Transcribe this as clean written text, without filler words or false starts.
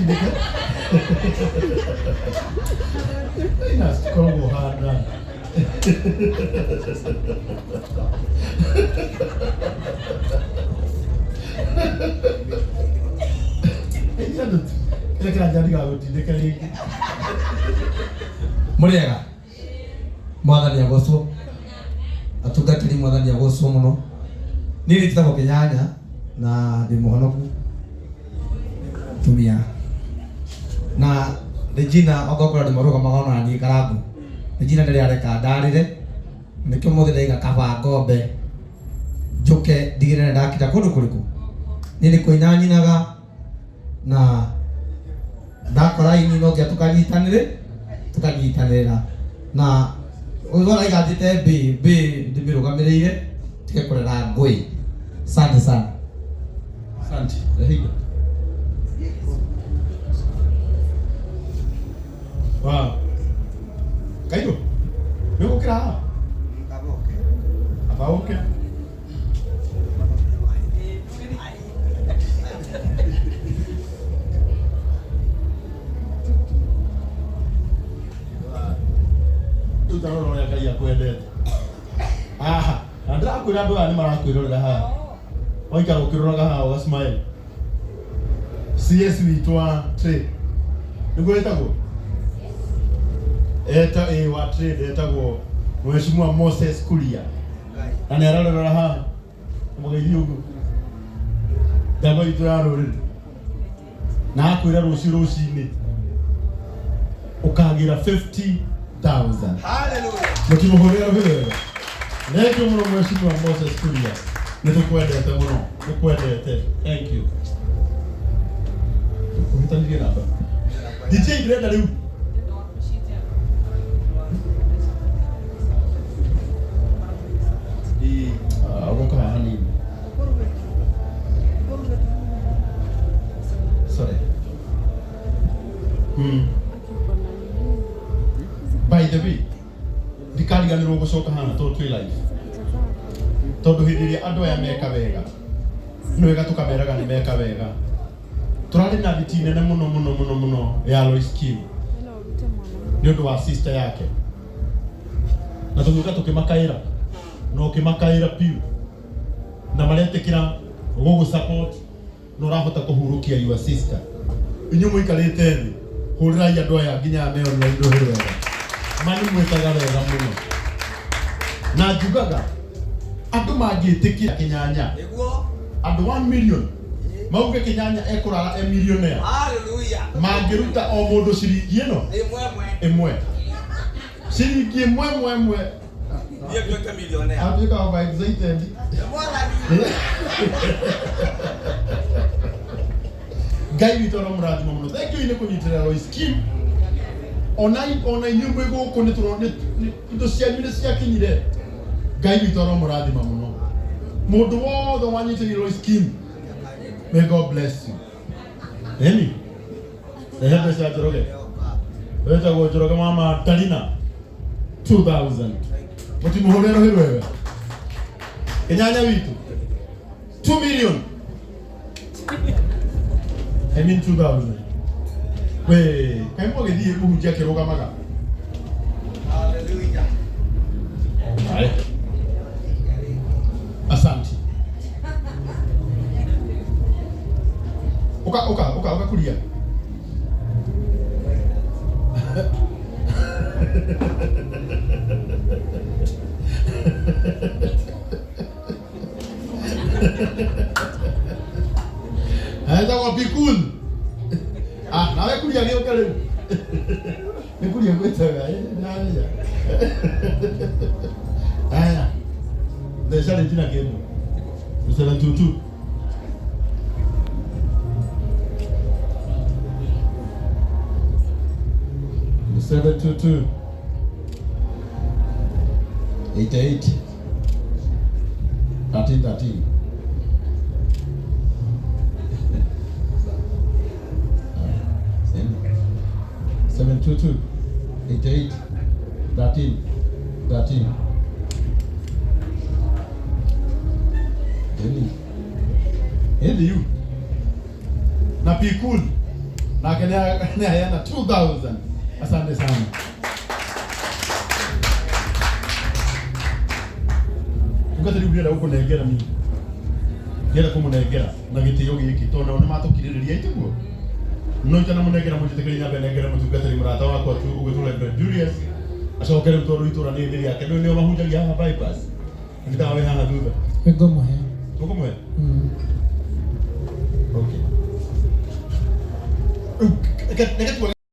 Ndigagũtindĩke. Ina cikoragwo hana. Kĩrĩa kĩranjĩra ndigagũtindĩke rĩngĩ. Mũrĩega mwathani agocwo, atungatĩri mwathani agocwo mũno. Niĩ njĩtagwo Kĩnyanya na ndĩ mũhonoku tumia na Regina okorwo andũ marũgamaga ona niĩ karangu Regina ndarĩ areka ndarĩre nĩkĩo mũthĩ ndaiga kaba ngombe njũke ndigĩrĩre ndakinya kũndũ kũrĩkũ. Niĩ nĩ kũina nyinaga na ndakora ini no nginya tũkanyitanĩre tũkanyitanĩra na ũyũ araiga njĩte mbĩ mbĩ ndĩmĩrũgamĩrĩire tige kũrera ngũĩ. Asante sana. Asante. Rehiga. Wow. Kairũ. Nĩ ũgũkĩra haha? Aba ũke. Rĩu ta rora ũrĩa Ngai akwendete. Haha. Na ndĩrakwĩra andũ aya nĩ marakwĩrorera haha. Waikara ũkĩroraga haha ũga smile. CS witũ wa trade. Nĩguo ĩtagwo? Eta ĩ wa trade etagwo Mheshimiwa Moses Kuria. Na nĩ ararorera haha. Mũgeithie ũguo. Njamba itũ ya rũrĩrĩ. Na akwĩra rũciũ rũcinĩ ũkagĩra 50,000. Hallelujah. Mũtimũhũrĩre rũhĩ wega. Thank you mũno Mheshimiwa Moses Kuria. Nĩ tũkwendete mũno. Tũkwendete. Thank you. Ũhĩtanirie namba. DJ ndĩrenda rĩu. Ah, ũgoka haha hanini. Sorry. By the way, ndikariganĩrwo gũcoka hana tondũ twĩ live. Tondũ hĩndĩ ĩrĩa andũ aya meka wega, nĩ wega tũkameraga nĩ meka wega. Tũrarĩ na thiti nene mũno mũno mũno mũno ya Lois Kim nĩ ũndũ wa sister yake. Na tũgĩũka tũkĩmakaĩra na ũkĩmakaĩra piũ na maretĩkĩra gũgũ support na ũrahota kũhurũkia your sister. Inyuĩ mũikarĩte thĩ hũrĩrai andũ aya nginya aya me online rũhĩ wega. Mani mwĩkaga wega mũno. Na njugaga andũ mangĩtĩkĩra Kĩnyanya Nĩguo. andũ 1 million mauge Kĩnyanya ekũrara e millionaire Hallelujah. mangĩruta o mũndũ ciringi ĩno Ĩmwe ĩmwe. ĩmwe ciringi ĩmwe ĩmwe ĩmwe Niĩ nduĩke millionaire. atuĩka over excited. Nĩ Mwathani. Ngai witũ aromũrathima mũno. Thank you nĩ kũnyitĩrĩra Lois Kim. Ona ona inyuĩ mwĩ gũkũ nĩ tũro nĩ indo cianyu nĩ ciakinyire. Ngai witũ aromũrathima mũno. Mũndũ wothe wanyitĩrĩire Lois Kim. May God bless you. Eni. Rehe mbeca Njoroge. Wetagwo Njoroge mama Darina 2000. Mũtimũhũrĩre rũhĩ rwega. Kĩnyanya witũ 2 million. I mean 2000. We, kaĩ mwagĩthiĩ mũhunjia akĩrũgamaga? Hallelujah. Haya. Asante. Uka uka uka uka kulia. Etagwo Pikul. Ah, nawe kuria gĩũke rĩu. Nĩ kuria gwĩtaga, eh, ndamenya. Haya. Mbeca rĩ tina kĩndũ. 722. 722. 88. 13 13. 722 88 13 13. Eni. Eni you. Na be cool. Nake nĩ aheana 2000. Asante sana. Tungatĩri ndĩrenda gũkũnengera niĩ. Ndĩrenda kũmũnengera na gĩtĩo gĩkĩ tondũ nao nĩmatũkirĩrĩria itiguo. No itanamũnengera mũnjĩtĩkĩrie nyambe nengere mũtungatĩri mũrata wakwa tu ũgwĩtwo Reverend Julius acoke rĩu tondũ itũra nĩ rĩake rĩu nĩo mahunjagia haha bypass. Nĩtawa wĩ haha thutha. Nĩngũmũhe. Ũkũmũhe? Okay. Rĩu reke tuone.